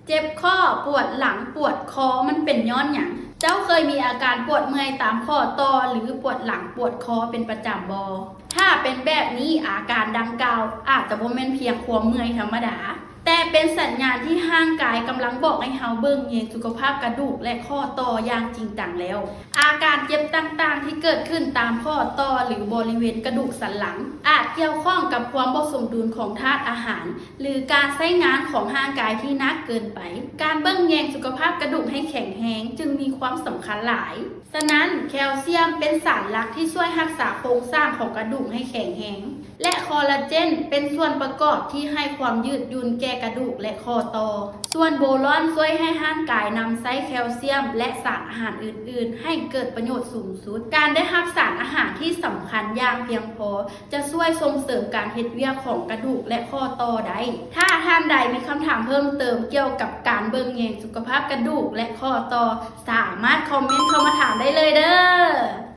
ເຈັບຂໍ້, ປວດຫຼັງ, ປວດຄໍ ມັນເປັນຍ້ອນຫຍັງ? ເຈົ້າເຄີຍມີອາການປວດເມື່ອຍຕາມຂໍ້ຕໍ່ ຫຼື ປວດຫຼັງ, ປວດຄໍເປັນປະຈຳບໍ່? ຖ້າເປັນແບບນີ້, ອາການດັ່ງກ່າວອາດຈະບໍ່ແມ່ນພຽງຄວາມເມື່ອຍທຳມະດາ, ແຕ່ເປັນສັນຍານທີ່ຮ່າງກາຍກຳລັງບອກໃຫ້ເຮົາເບິ່ງແຍງສຸຂະພາບກະດູກ ແລະ ຂໍ້ຕໍ່ຢ່າງຈິງຈັງແລ້ວ. ອາການເຈັບຕ່າງໆທີ່ເກີດຂຶ້ນຕາມຂໍ້ຕໍ່ ຫຼື ບໍລິເວນກະດູກສັນຫຼັງ ອາດກ່ຽວຂ້ອງກັບຄວາມບໍ່ສົມດຸນຂອງທາດອາຫານ ຫຼື ການໃຊ້ງານຂອງຮ່າງກາຍທີ່ໜັກເກີນໄປ. ການເບິ່ງແຍງສຸຂະພາບກະດູກໃຫ້ແຂງແຮງຈຶ່ງມີຄວາມສຳຄັນຫຼາຍ. ສະນັ້ນ, ແຄວຊຽມເປັນສານຫຼັກທີ່ຊ່ວຍຮັກສາໂຄງສ້າງຂອງກະດູກໃຫ້ແຂງແຮງ ແລະ ຄໍລາເຈນເປັນສ່ວນປະກອບທີ່ໃຫ້ຄວາມຍືດຫຍຸ່ນແກ່ກະດູກ ແລະ ຂໍ້ຕໍ່. ສ່ວນໂບລອນຊ່ວຍໃຫ້ຮ່າງກາຍນຳໃຊ້ແຄວຊຽມ ແລະ ສານອາຫານອື່ນໆໃຫ້ເກີດປະໂຫຍດສູງສຸດ. ການໄດ້ຮັບສານອາຫານທີ່ສຳຄັນຢ່າງພຽງພໍ ຈະຊ່ວຍສົ່ງເສີມການເຮັດວຽກຂອງກະດູກ ແລະ ຂໍ້ຕໍ່ໄດ້. ຖ້າທ່ານໃດມີຄຳຖາມເພີ່ມເຕີມກ່ຽວກັບການເບິ່ງແຍງສຸຂະພາບກະດູກ ແລະ ຂໍ້ຕໍ່, ສາມາດຄອມເມັນເຂົ້າມາຖາມໄດ້ເລີຍເດີ້.